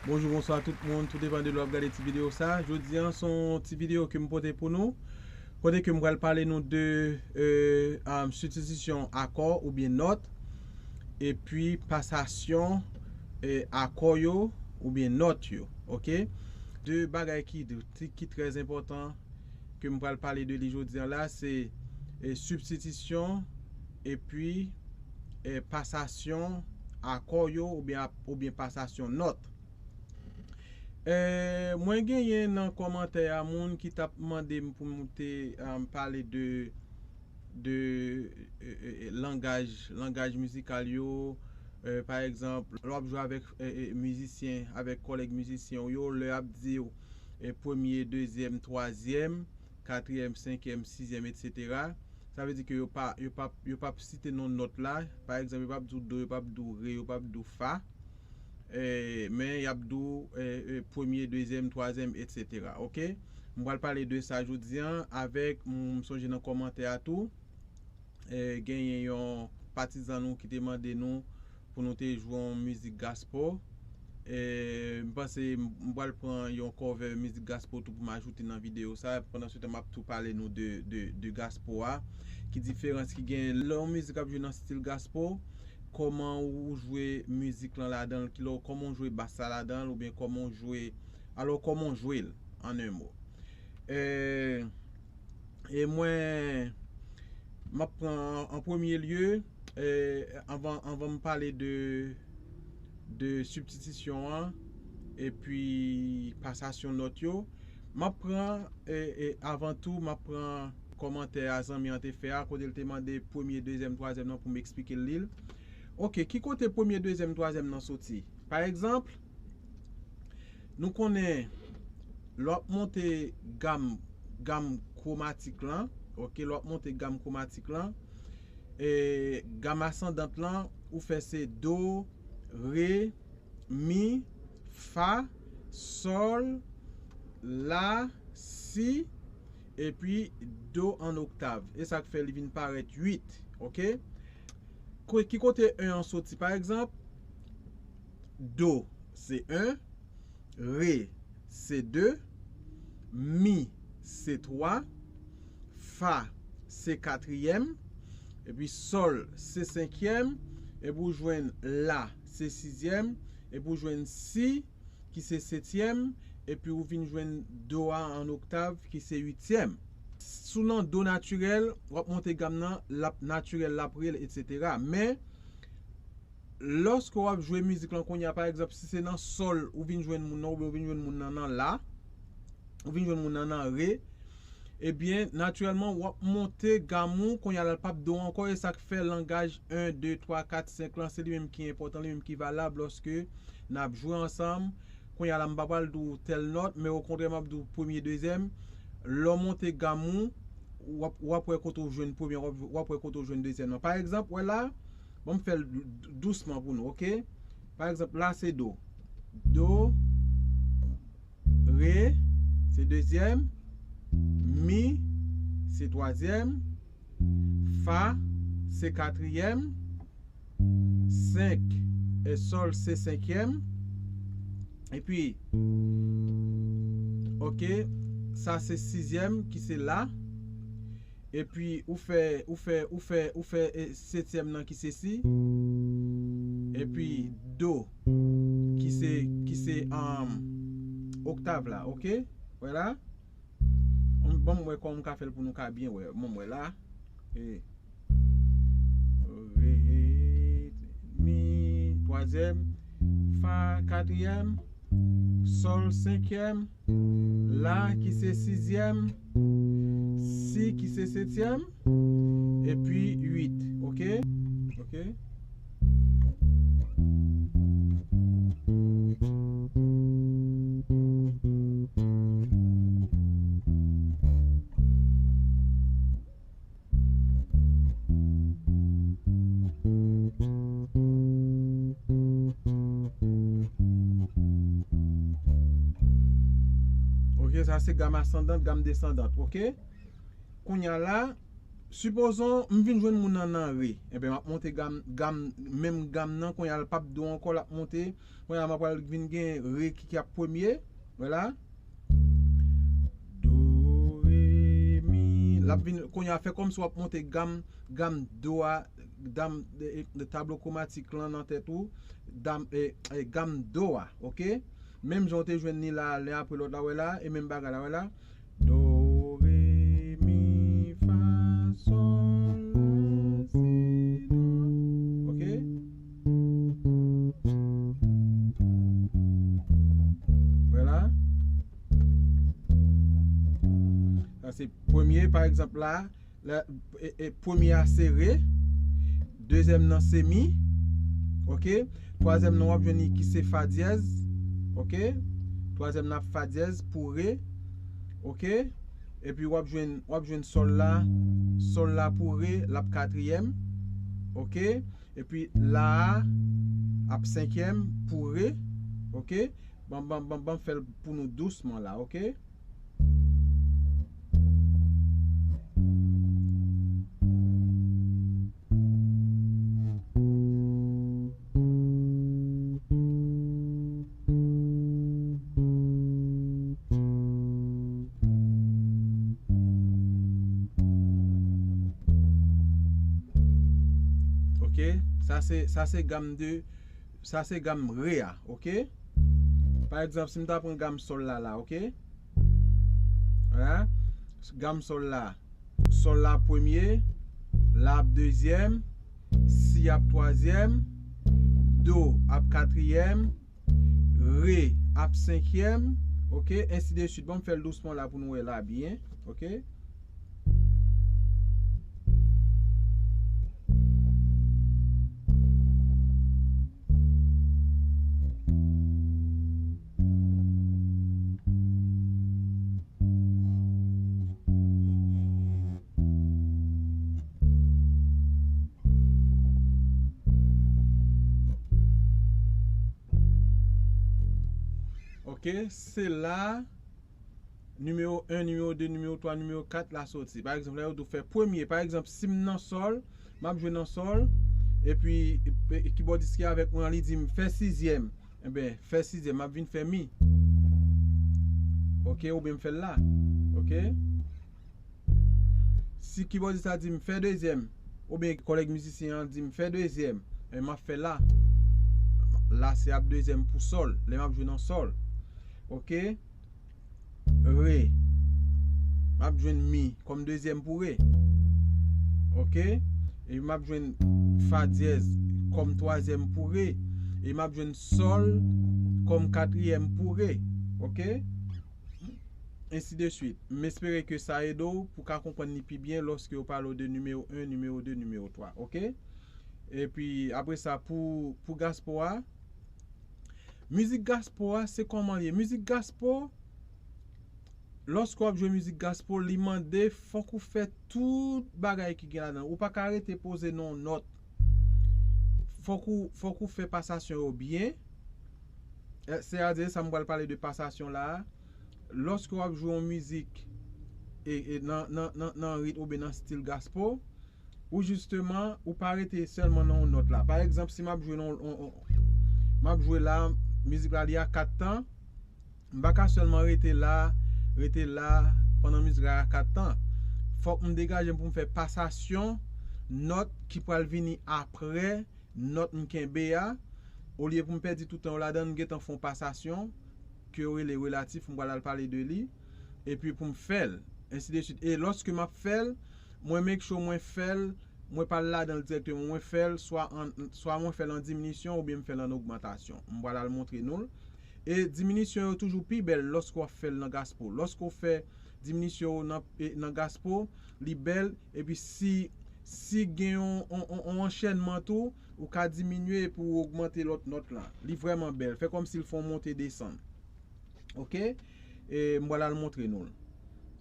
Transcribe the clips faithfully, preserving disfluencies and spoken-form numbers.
Bonjou, bonswa tout moun, tou depann de lè w ap gade ti videyo sa. Jodi a, se yon ti videyo ke m pote pou nou, kote ke m pral pale nou de, e, am, sibstitisyon akò oubyen nòt, epi pasasyon, e, akò yo oubyen nòt yo, oke? De bagay ki, ki trè enpòtan ke m pral pale de li jodi a la, se, e, sibstitisyon epi, e, pasasyon akò yo oubyen ap-, oubyen pasasyon nòt. E, mwen genyen nan kòmantè a moun ki t ap mande m pou m te, am, pale de, de, e, e, e, langaj, langaj mizikal yo. E, pa egzanp, lè w ap jwe avèk, e, e, mizisyen, avèk kòlèg mizisyen w yo, lè y ap di w, e, premye, dezyèm, twazyèm, katriyèm, senkyèm, sizyèm, etsetera. Sa vle di ke yo pa, yo p ap, yo p ap site non nòt la. Pa egzanp, yo p ap di w do, yo p ap di w re, yo p ap di w fa. E, men y ap di w, e, e, premye, dezyèm, twazyèm, etsetera. Oke? M pral pale de sa jodi a avèk, m sonje nan kòmantè a tou, e, genyen yon patizan nou ki te mande nou pou nou te jwe yon mizik gospel. E, m panse m, m pral pran yon cover mizik gospel tou pou m ajoute nan videyo sa. Pandan se tan, m ap tou pale nou de, de, de gospel a. Ki diferans ki genyen lè yon mizik ap jwe nan stil gospel, kòman ou jwe mizik lan ladan l, kilè, kòman w jwe bas la ladan l, oubyen kòman w jwe, alò, kòman w jwe l, an en mo. E, e mwen, m ap pran an, an premye lye, e, anvan, anvan m pale de, de sibstitisyon an, epi pasasyon nòt yo, m ap pran, e, e, avan tou, m ap pran kòmantè a zanmi an te fè a, kote l te mande premye, dezyèm, twazyèm nan pou m eksplike l li l. Oke, ki kote premye, dezyèm, twazyèm nan soti? Pa egzanp, nou konnen lè w ap monte gam, gam kwomatik lan, oke, lè w ap monte gam kwomatik lan, e, gam asandant lan, ou fè se do, re, mi, fa, sòl, la, si, epi do an oktav. E sa k fè li vin parèt uit, oke? Ko-, ki kote en an soti? Pa egzanp, do, se en, re, se de, mi, se twa, fa, se katriyèm, epi sòl, se senkyèm, epi ou jwenn la, se sizyèm, epi ou jwenn si, ki se setyèm, epi ou vin jwenn do a an oktav, ki se uityèm. Sou nan do natirèl, w ap monte gam nan, l ap natirèl, l ap re, etsetera. Men, lòske w ap jwe mizik lan kounye a, pa egzanp, si se nan sòl ou vin jwenn moun nan, oubyen ou vin jwenn moun nan nan la, ou vin jwenn moun nan nan re, ebyen, natirèlman, w ap monte gam ou, kounye a la, l p ap do ankò, e sa k fè langaj en, de, twa, kat, senk lan, se li menm ki enpòtan, li menm ki valab lòske n ap jwe ansanm. Kounye a la, m pa pral di w tèl nòt, men okontrè, m ap di w premye, dezyèm. Lè w monte gam ou, w ap, w ap wè kote w jwenn premye, w ap, w ap wè kote w jwenn dezyèm nan. Pa egzanp, wè la, ban m fè l d-, d-, dousman pou nou, oke? Pa egzanp, la se do. Do, re, se dezyèm. Mi, se twazyèm. Fa, se katriyèm. Senk, e sòl, se senkyèm. Epi, oke, sa se sizyèm ki se la. Epi ou fè, ou fè, ou fè, ou fè, e, setyèm nan ki se si. Epi do ki se, ki se, um, oktav la, oke? Wè la. Bon, m wè kòman m ka fè l pou nou ka byen wè. Bon, m wè la. E, re, mi, twazyèm, fa, katriyèm, sòl, senkyèm, la ki se sizyèm, si ki se setyèm, epi uit. Oke? Oke? Oke, sa se gam asandant, gam desandant, oke? Kounye a la, Sipozon m vin jwenn moun nan nan re. Enben, m ap monte gam, gam, menm gam nan, kounye a l p ap do ankò, l ap monte. Kounye a m ap pral vin gen re ki, ki ap premye. Wè la. Do, re, mi. L ap vin, kounye a fè kòmsi w ap monte gam, gam do a, gam, e, e, tablo kwomatik lan nan tèt ou. Dam, e, e, gam do a, oke? Menm jan w te jwenn ni la, len apre lòt la, wè la, e menm bagay la, wè la. Do, re, mi, fa, sòl, la, si, do. Oke? Wè la. Sa se premye, pa egzanp la, la, e, e, premye a se re, dezyèm nan se mi, oke? Twazyèm nan w ap jwenn li ki se fa dyèz, oke? Twazyèm nan ap fa dyèz pou re, oke? Epi w ap jwenn, w ap jwenn sòl la, sòl la pou re, l ap katriyèm, oke? Epi la a ap senkyèm pou re, oke? Ban, ban, ban, ban fè l pou nou dousman la, oke? Oke, sa se, sa se gam de, sa se gam re a, oke? Pa egzanp, si m ta pran gam sòl la la, oke? Wè la, gam sòl la. Sòl la premye, la ap dezyèm, si ap twazyèm, do ap katriyèm, re ap senkyèm, oke, ensi de swit. Ban m fè l dousman la pou nou wè la byen, oke? Oke, se la nimewo en, nimewo de, nimewo twa, nimewo kat la soti. Pa egzanp, lè yo di w fè premye, pa egzanp, si m nan sòl, m ap jwe nan sòl, epi, e, kibòdis ki avèk mwen an, li di m fè sizyèm. Enben, fè sizyèm, m ap vin fè mi. Oke, oubyen m fè l la. Oke? Si kibòdis la di m fè dezyèm, oubyen kòlèg mizisyen an di m fè dezyèm, enben m ap fè la. La se ap dezyèm pou sòl, lè m ap jwe nan sòl. Oke? Re. M ap jwenn mi kòm dezyèm pou re. Oke? E m ap jwenn fa dyèz kòm twazyèm pou re. E m ap jwenn sòl kòm katriyèm pou re. Oke? Ensi de swit. M espere ke sa ede w pou w ka konprann li pi byen lòske yo pale w de nimewo en, nimewo de, nimewo twa. Oke? Epi, apre sa, pou, pou gaspo a, mizik gaspo a, se kòman l ye? Mizik gaspo, lòske w ap jwe mizik gaspo, li mande fòk ou fè tout bagay ki gen ladan l. Ou pa ka rete poze nan yon nòt. Fòk ou, fòk ou fè pasasyon yo byen. E, sètadi, sa m pral pale de pasasyon la a. Lòske w ap jwe yon mizik e, e nan, nan, nan, nan rit oubyen nan stil gaspo, ou jisteman, ou pa rete sèlman nan yon nòt la. Pa egzanp, si m ap jwe nan yon, yon, yon, m ap jwe la, mizik la li a kat tan, m pa ka sèlman rete la, rete la pandan mizik la a kat tan. Fòk m degaje m pou m fè pasasyon nòt ki pral vini apre nòt m kenbe a, olye pou m pèdi tout tan yo ladan l, m gentan fè yon pasasyon ke yo rele relatif, m pral al pale de li, epi pou m fè l, ensi de swit. E lòske m ap fè l, mwen make sure mwen fè l, mwen pa al ladan l dirèkteman, mwen fè l swa an, swa mwen fè l an diminisyon oubyen m fè l an ogmantasyon. M pral al montre nou l. E diminisyon yo toujou pi bèl lòske w ap fè l nan gaspo. Lòske w fè diminisyon yo nan, e, nan gaspo, li bèl, epi si, si gen yon, yon, yon, yon anchènman tou, ou ka diminye epi w ogmante lòt nòt la. Li vrèman bèl. Fè kòmsi l fè yon monte desann. Oke? E m pral al montre nou l.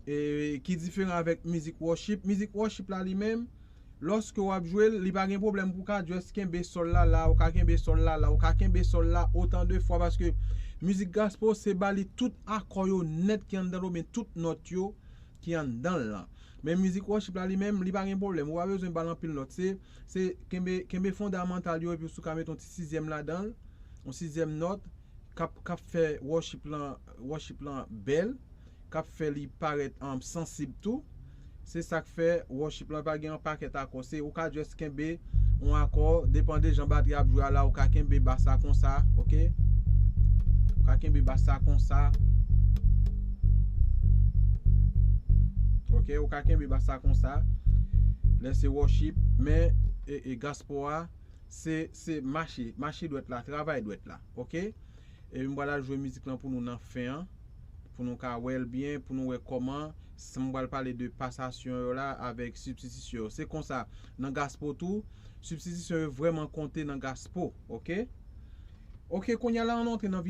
E ki diferan avèk mizik worship. Mizik worship la li menm, lòske w ap jwe l, li pa gen pwoblèm pou w ka just kenbe sòl la la, ou ka kenbe sòl la la, ou ka kenbe sòl la otan de fwa, paske mizik gaspo se ba li tout akò yo nèt ki anndan l oubyen tout nòt yo ki anndan l lan. Men mizik worship la li menm, li pa gen pwoblèm. Ou pa bezwen ba l anpil nòt. Se, se kenbe, kenbe fondamantal yo, epi si w ka met yon ti sizyèm ladan l, yon sizyèm nòt, k ap, k ap fè worship lan, worship lan bèl, k ap fè li parèt, um, sansib tou. Se sa k fè worship lan pa gen yon pakèt akò. Se ou ka just kenbe yon akò, depan de jan batri ap jwe a la, ou ka kenbe bas la konsa, oke? Ou ka kenbe bas la konsa. Oke, ou ka kenbe bas la konsa. Lè se worship, men e, e gospel a, se, se mache, mache dwèt la, travay dwèt la, oke? E m pral al jwe mizik lan pou nou nan fen an, pou nou ka wè l byen, pou nou wè kòman, m pral pale de pasasyon yo la avèk sibstitisyon yo. Se konsa, nan gospel tou, sibstitisyon yo vrèman konte nan gospel, oke? Oke, kounye a la, ann antre nan videyo.